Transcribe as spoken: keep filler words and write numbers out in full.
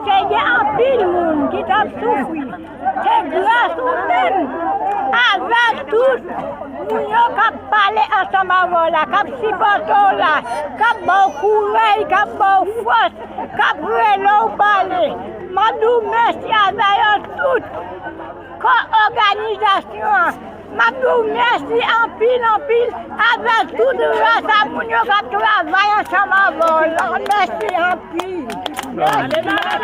Te gen anpil moun ki t ap soufri. Se gras ou menm, avèk tout moun yo k ap pale ansanm avè w la, k ap sipòte w la, k ap ba w kouraj, k ap ba w fòs, k ap rele w pale. M ap di w mèsi avè yo tout. Kò òganizasyon an, m ap di w mèsi anpil, anpil, avèk tout ras a moun yo k ap travay ansanm avè w la. Mèsi anpil. Mèsi.